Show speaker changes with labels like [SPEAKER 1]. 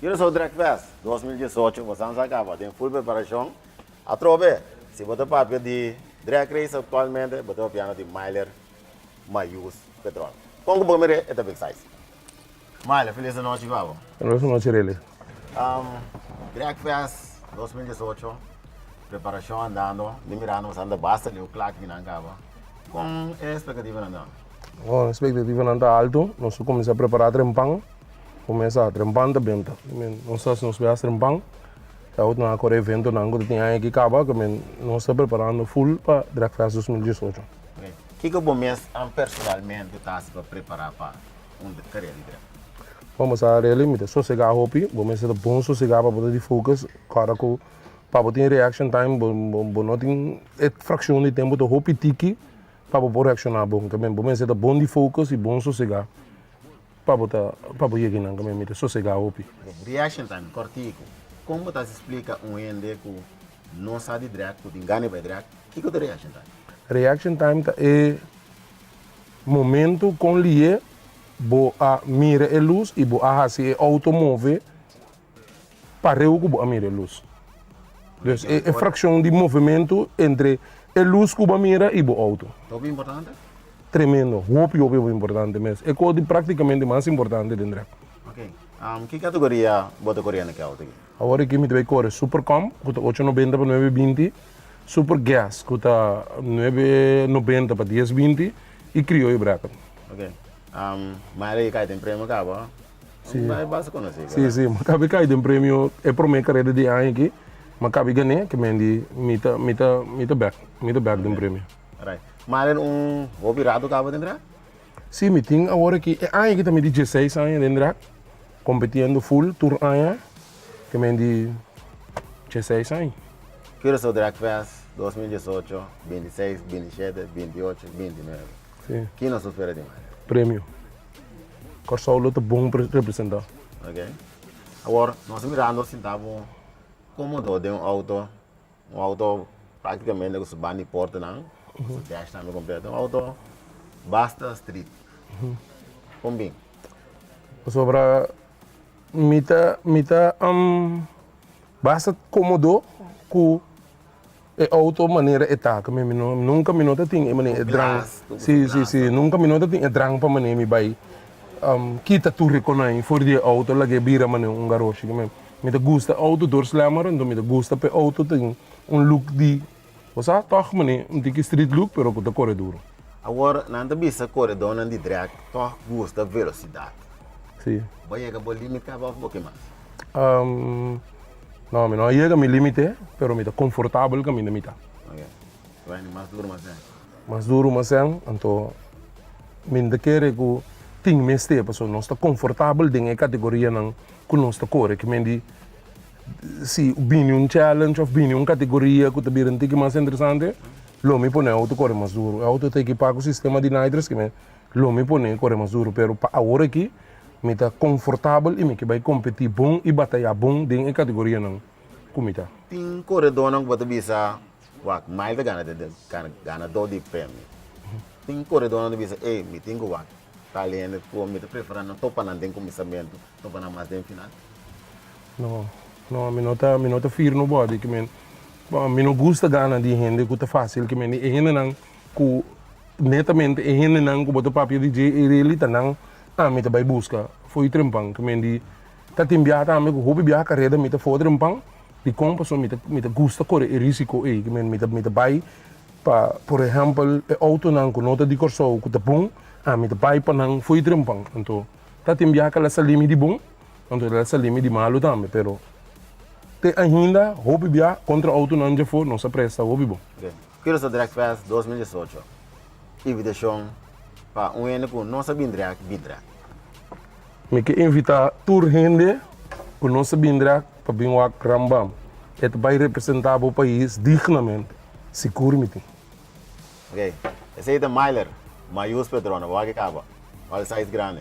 [SPEAKER 1] Curaçao Drag Fest 2018 bosan sa caba den full preparacion. Atrobe, si bo ta papia di drag race actualmente, bo ta papiando di Myler Mayus Petrol. Con cu bo mire e ta big size. Myler, feliz anochi pa bo.
[SPEAKER 2] Feliz anochi Rely.
[SPEAKER 1] Drag Fest 2018, preparacion andando, mi mirando bosan ta basta leu cla aki nan caba. Con e expectativanan ta?
[SPEAKER 2] Bon, expectativanan ta alto, nos a cuminsa prepara trempan. Kumesa trempan ta benta. Nos ta nos bias trempan. Ta otro nan a kore eventonan ku ta tin aña ki kaba ku men nos ta preparando full pa Drag Fest 2018.
[SPEAKER 1] Kiko bo mes personalmente ta hasi pa prepara pa un karera di drag?
[SPEAKER 2] Bon, bo sa really mi ta sosega hopi. Bo mester ta bon sosega pa bo ta di focus ora ku pa bo tin reaction time bo bo no tin e fraccion di tempo ta hopi tiki pa bo por reacciona bon. Bo mester ta bon di focus i bon sosega. Pa bo ta pa bo yega einan mi ta sosegá hopi.
[SPEAKER 1] Reaction time kòrtiku. Kon bo ta splika un hende ku no sa di drag, ku tin gana di bai drag, kiko ta reaction time?
[SPEAKER 2] Reaction time ta e momento kon lié bo a mira e lus i bo a hasi e outo move pareu ku bo a mira e lus. Dus e frakshon di movementu entre e lus ku bo a mira i bo outo.
[SPEAKER 1] Hopi importante?
[SPEAKER 2] Tremendo, hopi hopi hopi importante mes. E kos di praktikamente mas importante den drag.
[SPEAKER 1] Ok, ki kategoria bo ta koriendo ku e outo aki?
[SPEAKER 2] Awor aki mi ta bai kore Super Comp ku ta ocho nobenta pa nuebe binti, Super Gas ku ta nuebe nobenta pa dies binti i Crioyo Bracket.
[SPEAKER 1] Ok, mayoria di kai den premio kaba?
[SPEAKER 2] Sí. Sí, sí. Mi a kabi kai den premio e prome kareda di aña aki. Mi a kabi gané, ke men di mi ta, mi ta, mi ta bek. Mi ta bek den premio.
[SPEAKER 1] Right. Maar en un hopi rato kaba den drag?
[SPEAKER 2] Sí, mi tin awor aki, e aña aki ta mi di dieseis aña den drag. Kompetiendo full tur aña. Ke men di dieseis aña.
[SPEAKER 1] Curaçao Drag Fest 2018, 26, 27, 28, 29.
[SPEAKER 2] Sí.
[SPEAKER 1] Ki nos ta spera di Mario?
[SPEAKER 2] Premio. Kòrsou lo ta bon representá.
[SPEAKER 1] Ok. Awor, nos ta mirando sinta bo kómodo den un outo, un outo práktikamente ku su banda di portanan, su dash tambe kompleto, un outo basta street. Kon bin?
[SPEAKER 2] Pasobra mi ta, mi ta basta kómodo ku E auto manera e ta mi no nunca mi no ta tin e manera e drang si si si nunca mi no ta tin e drang pa manera mi bai kita tur e konai for di e auto laga e bira manera un garoshi mi ta gusta auto door slammer anto mi ta gusta pa e auto tin un look di bo sa tog manera un tiki street look pero ku ta kore duro.
[SPEAKER 1] Awor nan ta bisa koredónan di drag tog gusta velosidat.
[SPEAKER 2] Si.
[SPEAKER 1] Bo yega bo limit kaba of bo ke mas?
[SPEAKER 2] No, mi no a yega mi limite, pero mi ta confortabel caminda mi ta.
[SPEAKER 1] Ok. Bueno, mas duro mas sen.
[SPEAKER 2] Mas duro mas sen, anto mi no ta kere cu tin mester, pasobra nos ta confortabel den e categorianan cu nos ta core. Ke men di si bini un challenge of bini un categoria cu ta bira un tiki mas interesante, lo mi pone auto core mas duro. E auto ta ekipa cu sistema di nitrous, ke men lo mi pone core mas duro, pero pa awor aki Mi ta konfortabel i mi ke bai kompetí bon i batayá bon den e kategorianan ku mi ta.
[SPEAKER 1] Tin koredónan ku bo ta bisa, Wak, Mile ta gana den ganadó di premio. Tin koredónan ta bisa, Ey, mi tin ku wak tal hende ku mi ta preferá no topa nan den kuminsamentu, topa nan mas den final.
[SPEAKER 2] No, no, mi no ta, mi no ta fir nobody ke men, mi no gusta gana di hende ku ta fásil ke men, e hendenan ku netamente e hendenan ku bo ta papia di dje e really ta nan Ami ta bai buska fo'i trempan ku men di ta tin biaha tambe ku hopi biaha kareda mi ta for trempan dikon pasobra mi ta mi ta gusta kore e risiko ei ku men mi ta mi ta bai pa por ehèmpel e outonan ku no ta di Kòrsou ku ta bon ami ta bai pa nan fo'i trempan anto ta tin biaha ku a sali mi di bon anto a sali mi di malu tambe pero te ainda hopi biaha kontra outonan djafor nos a presta hopi bon.
[SPEAKER 1] Curaçao Drag Fest 2018, Invitashon pa un hende ku no sa bin drag, bin drag.
[SPEAKER 2] Mi ke invitá tur hende ku no sa bin drag pa bin wak Rambam. E ta bai representá bo pais dignamente, sigur mi tin.
[SPEAKER 1] Ok, esei ta Myler, Mayus Petrona, bo wak e kaba, wak e size grandi.